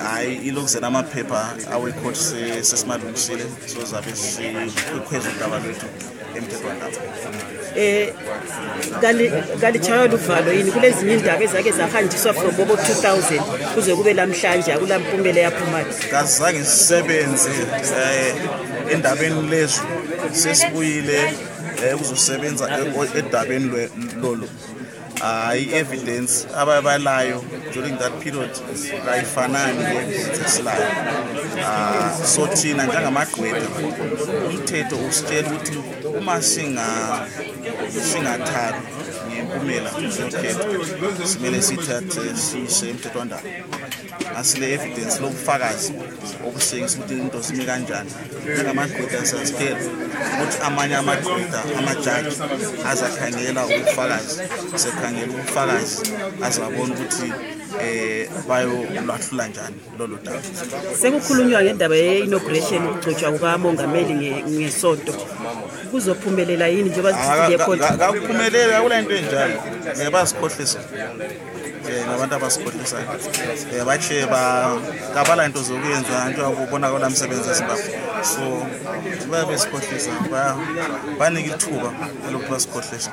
hayi ilungise namaphepha awecourt sesimalungisile sozabe sikhweza udaba lwethu emthethwandaba. Kalitshaywa luvalo yini kulezinye indaba ezake zahanjiswa from bobo 2000 kuze kube lamhlanje akula mpumela yaphumayo? Kazange sisebenze endabeni lezo, sesibuyile ukuzosebenza edabeni lolo. I-evidence ababalayo during that period kayifanani le-evidence esilayo. So thina njengamagqwetha umthetho usitshela ukuthi uma singathathi ngempumela yokhetho simele sithathe siyise emthethwandaba. Asile evidence lobufakazi obusengisa ukuthi into sime kanjani. Njengamagqwetha siyazitshela ukuthi amanye amagqwetha amajaji azakhangela ubufakazi, sekhangela ubufakazi azabona ukuthi bayolahlula njani lolo daba. Sekukhulunywa ngendaba ye-inauguration ukugcotshwa kukamongameli ngesonto, kuzophumelela yini njengoba sithi akuphumeleli akula into enjalo. Basikhohlisa ngabantu abasikhohlisayo, batshe kabala into zokuyenza nto akubona kola msebenzi eZimbabwe. So babesikhohlisa, banika ithuba lokuthi basikhohlise.